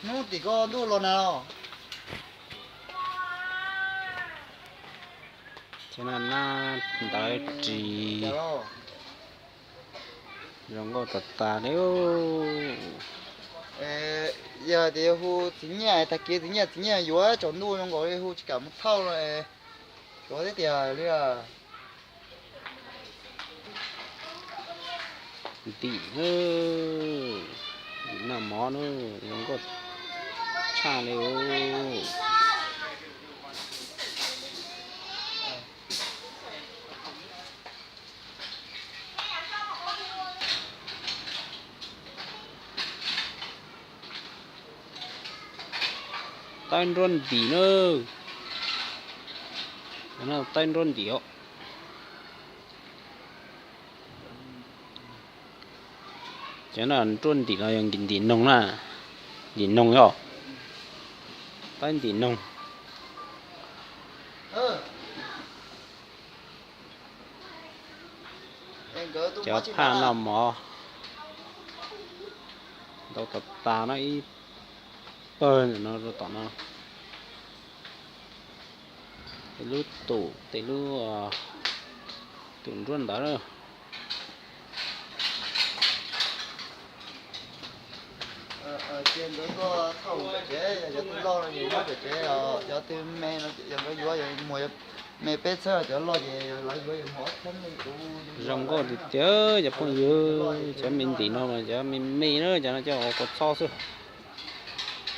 Hnub tim ko ntuj los nag os. Ces na, nab ntawv ris zoo nkauj tas tas li. Yog tias hu txiv Nyiaj, tag kis txiv Nyiaj, txiv Nyiaj yuav tsaus ntuj zoo nkaus li hu tsis kam mus thauj no, yuav thiab tiag li. Ntim, ntim noj mov na, zoo nkauj tshaj li. Taib nruab ntim na. Taib nruab ntim os. Cov no nruab ntim los yog ntim noog na. Ntim noog yog, taib ntim noog. Cov phaj noj mov ntau tas tas no, ib pawg ntawm no rau tom no. Tej lub tum, tej lub tum nruab ntawd na. Cov twg loj no ces nyob pem tsev, cov twg me no yog nkawd yuav muag me peb txheeb, cov loj ces lawv yuav muag ob txheeb li. Zoo nkauj tiag tiag cov phooj ywg, cov me ntim no mas cov me me na, cov no coj ua kua txob xwb.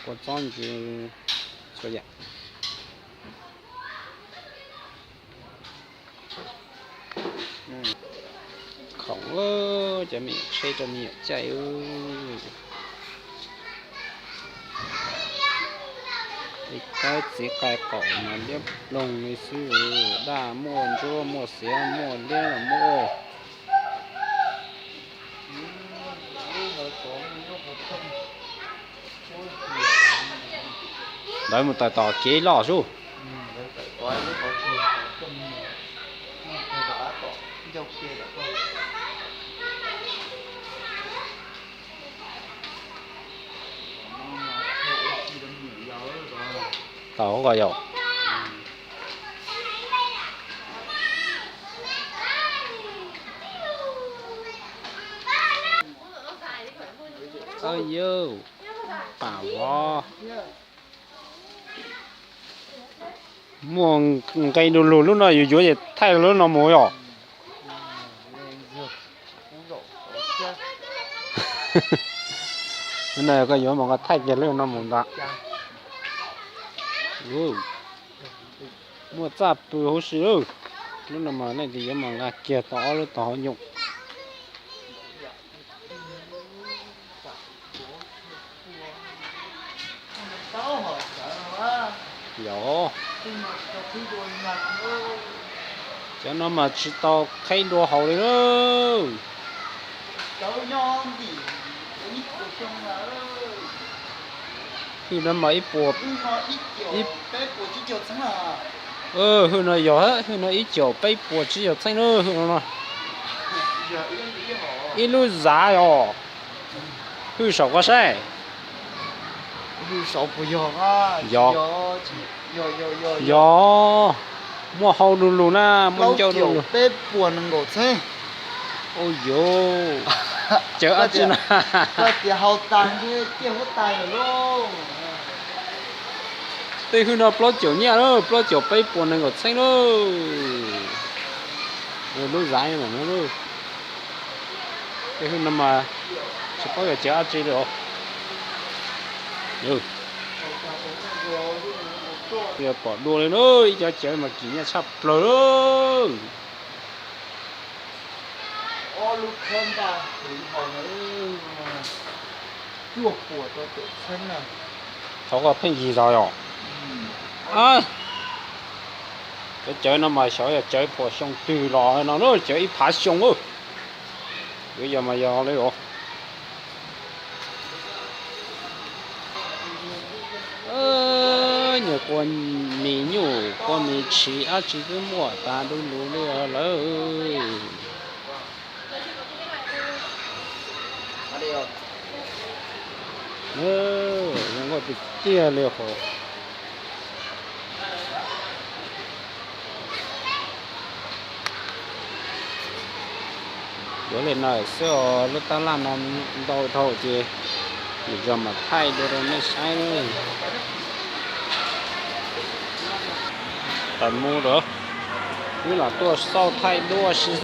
Kua txob ntsis txhua yam. Khoom, cov me nyuam tsheb rau me nyuam caij. Tej kab txiv qai qaum mas liab ploog li xwb, daj muaj, ntsuab muaj, xiav muaj, liab los muaj. Ntawd mus tawm tom kev loj sub. Tau ko yau. Au yau, pam vov. Muaj nqe du lug lub no yus yuav ces thaij lub no mus yom. Lub no koj yuav mas koj thaij kiag lub no mus ntag. Muaj txaj pw huv si. Lub no mas leej twg yuav mas nqa kiag tau ob lub tog hauv nyooj. Yog, cov no mas tsis tau qhib dua haus li na. Hwj no mas ib puas, hwj no yog, hwj no ib caum peb puas tsib caug txheej na, hwj no no. Ib lub zav os. Hwj saum koj saib. Yog, yog, muaj hau du lug na, muaj ncauj du lug. Ua yus, cawv dab tsi na. Tej hwj no plaub caug nyiaj lawm, plaub caug peb puas nees nkaum txheeb lawm. Lub zav no, tej hwj no mas tsis paub yog cawv dab tsi li os. Yog pom dua li na, ib cov cawv mas kim nyiaj tshaj plaws. Thov koj pheej yig zog yom. Cov cawv no mas xyov yog cawv puas xyoo twg los no, cawv ib phav xyoo. Yuav yog mas yog li os. Nyuam qhuav mis nyuj, qhuav mis tshis, dab tsi twb muaj tas du lug li os lawm. Tiag tiag li hos. Yuav li no xwb os, lub tab laj no ntau dhau ces kuv mam thaij dua rau nej saib. Tawm mus lawm, wb los tuaj xauj thaij duab si.